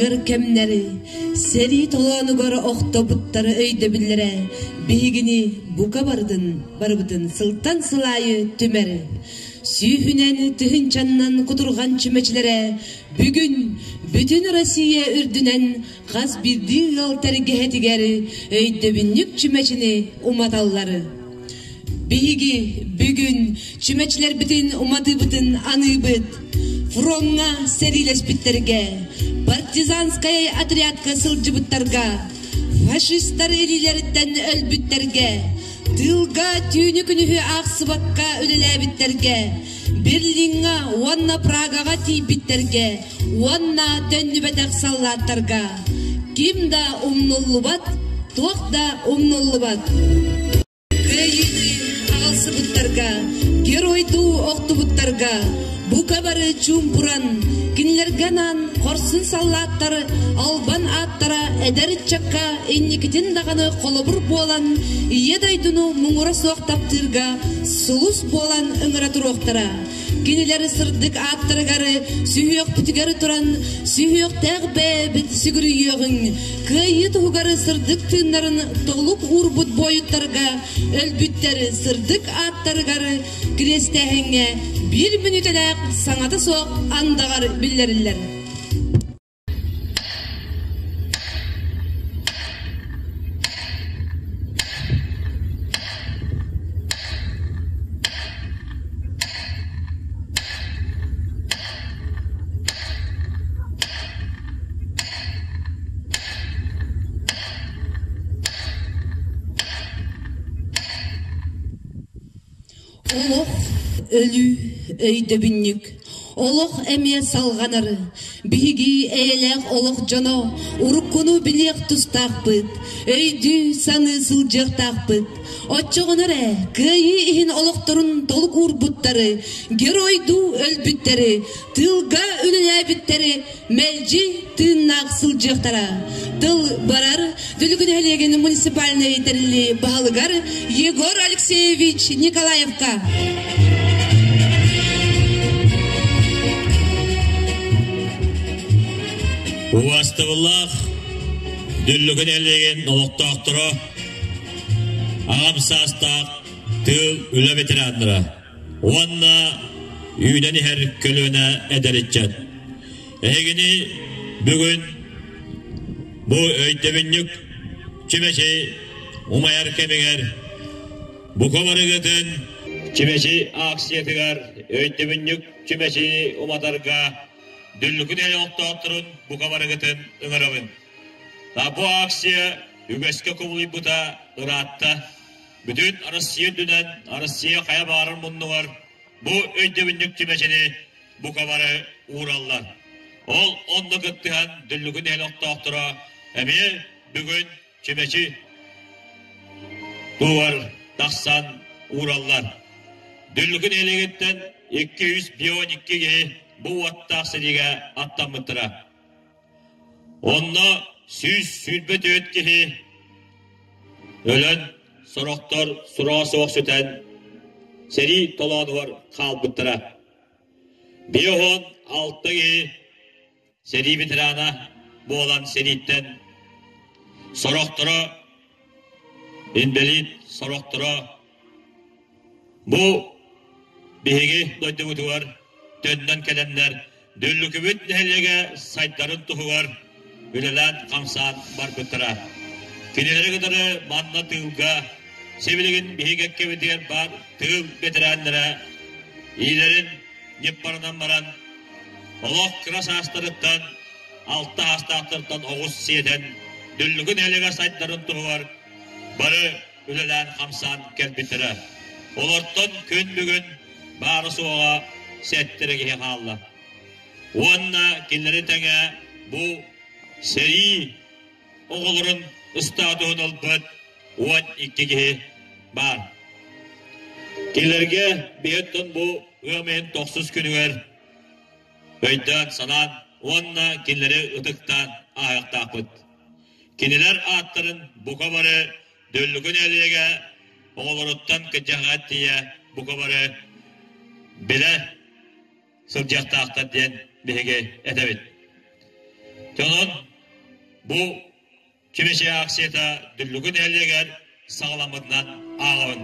Ыар кэмнэри, сэрии толоонугар охтобуттары өйдөбүллэрэ биһигини бука барытын барыбытын сылтан сыл аайы түмэр. Сүүһүнэн тыһыынчаннан кутурҕан чүмэчилэрэ бүгүн бүтүн Россия үрдүнэн хас биирдии ыал тэлгэһэтигэр өйдөбүнньүк чүмэчини уматаллар. Биһиги бүгүн чүмэчилэрбитин уматыыбытын аныыбыт. Фроҥҥа сэриилэспиттэргэ, партизанскай отрядка сылдьыбыттарга, фашистар илиилэриттэн өлбүттэргэ, тыылга түүнү-күнүһү аахсыбакка үлэлээбиттэргэ, Берлиҥҥа уонна Прагаҕа тиийбиттэргэ уонна төннүбэтэх саллааттарга ким да умнуллубат, туох да умнуллубат. Кыайыыны аҕалсыбыттарга, геройдуу охтубуттарга бука бары чуумпуран, кинилэргэ анаан хорсун саллааттар албан ааттара эдэр ыччакка инникитин даҕаны холобур буолан, Ийэ дойдуну муҥура суох таптыырга сулус буолан ыҥыра туруохтара. Кинилэр сырдык ааттарыгар сүһүөхпүтүгэр туран сүһүөхтээх бэйэбит сүгүрүйүөҕүҥ, кыайыы туһугар сырдык тыыннарын толук уурбут буойуттарга өлбүттэр сырдык ааттарыгар кириэстээһиҥҥэ биир мүнүүтэлээх саҥата суох андаҕар биллэриллэр. Олох, өлүү, өйдөбүнньүк. Олох эмиэ салҕанар. Биһиги эйэлээх олох дьоно уруккуну билиэх тустаахпыт, өйдүү саныы сылдьыахтаахпыт. Оччоҕуна эрэ кыайыы иһин олохторун толук уурбуттары, геройдуу өлбүттэри, тыылга үлэлээбиттэри мэлдьи тыыннаах сылдьыахтара. Тыл барар Дүлүкү нэһилиэгин муниципальнай тэриллии баһылыгар Егор Алексеевич Николаевка. Убастабыллаах Дүллүкү нэһилиэгин олохтоохторо, аҕам саастаах тыыл үлэ ветераннара уонна үүнэн иһэр көлүөнэ эдэр ыччат. Эһигини бүгүн бу өйдөбүнньүк чүмэчи умайар кэмигэр бука барыгытын чүмэчи акциятыгар өйдөбүнньүк чүмэчини уматарга Дүллүкү олохтоохторун бука барыгытын ыҥырабын. Бу акция үгэскэ кубулуйбута ыраатта. Бүтүн Россия үрдүнэн Россия хайа баҕарар муннугар бу өйдөбүнньүк чүмэчини бука бары уураллар. Ол онно кыттыһан Дүллүкү нэһилиэк олохтоохторо эмиэ бүгүн чүмэчи туһугар тахсан уураллар. Дүллүкү нэһилиэгиттэн 252 киһи бу уоттаах сэриигэ аттаммыттара. Онно 124 киһи өлөн, сорохтор сураҕа суох сүтэн, сэрии толоонугар хаалбыттара. 56 киһи сэрии ветерана буолан сэрииттэн сорохторо инбэлиит, сорохторо бу биһиги дойдубутугар төннөн кэлэннэр Дүллүкүбүт нэһилиэгэ сайдарын туһугар үлэлээн-хамсаан барбыттара. Кинилэри кытары манна тыылга, сибилигин биһиги кэккэбитигэр баар тыыл бэтэрээннэрэ иилэрин ньыппарынан баран, олох кыра саастарыттан, алта саастаахтартан оҕус сиэтэн, Дүллүкү нэһилиэгэ сайдарын туһугар бары үлэлээн-хамсаан кэлбиттэрэ. Олортон күн бүгүн баара-суоҕа сэттэ киһи хаалла. Уонна кинилэри тэҥэ бу сэрии оҕолорун ыстаатыһын ылбыт 12 киһи баар. Кинилэргэ биһиттэн бу ыам ыйын тохсус күнүгэр өйдөөн-санаан уонна кинилэри ытыктаан ааһыахтаахпыт. Кинилэр ааттарын бука бары Дүллүкү нэһилиэгэ оҕолоруттан кыдьаҕа тиийэ бука бары билэ сылдьыахтаахтар диэн биһиги этэбит. Онон бу Чүмэчи акцията Дүллүкү нэһилиэгэр саҕаламмытынан ааҕабын.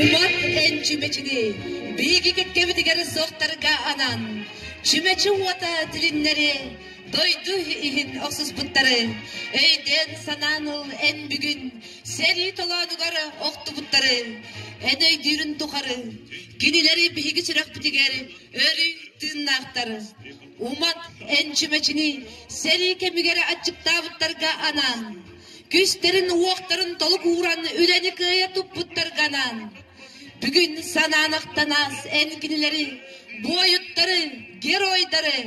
Умат эн чүмэчини биһиги кэккэбитигэр суохтарга анаан, чүмэчи уота тилиннэри, дойду иһин охсуспуттары, өйдөөн-санаан ыл эн бүгүн сэрии толоонугар охтубуттары, эн өйдүүрүн тухары кинилэри биһиги сүрэхпитигэр өрүү тыыннаахтар. Умат эн чүмэчини сэрии кэмигэр аччыктаабыттарга анаан, күстэрин-уохтарын толук ууран үлэни кыайа туппуттарга анаан, бүгүн санаан-ахтан аас эн кинилэри, буойуттары, геройдары,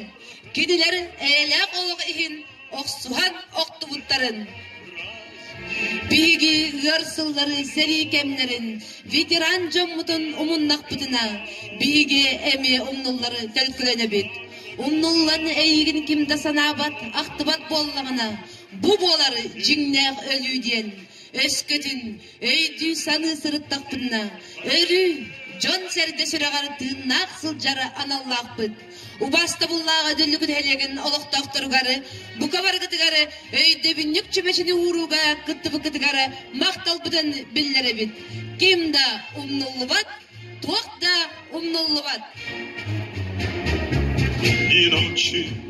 кинилэр эйэлээх олох иһин охсуһан охтубуттарын. Биһиги ыар сыллары сэрии кэмнэрин ветеран дьоммутун умуннахпытына, биһиги эмиэ умнуллары төлкөлөнөбүт. Умнуллан эйигин ким да санаабат, ахтыбат буоллаҕына, бу буолар дьиҥнээх өлүү диэн өскөтүн өйдүү-саныы сырыттахпытына, өрүү дьон-сэргэ сүрэҕэр тыыннаах сылдьар аналлаахпыт. Убаастабыллаах Дүллүкү нэһилиэгин олохтоохторугар, бука барыгытыгар өйдөбүнньүк чүмэчини уурууга кыттыбыккытыгар махталбытын биллэрэбит. Ким да умнуллубат, туох да умнуллубат. Ни ночи.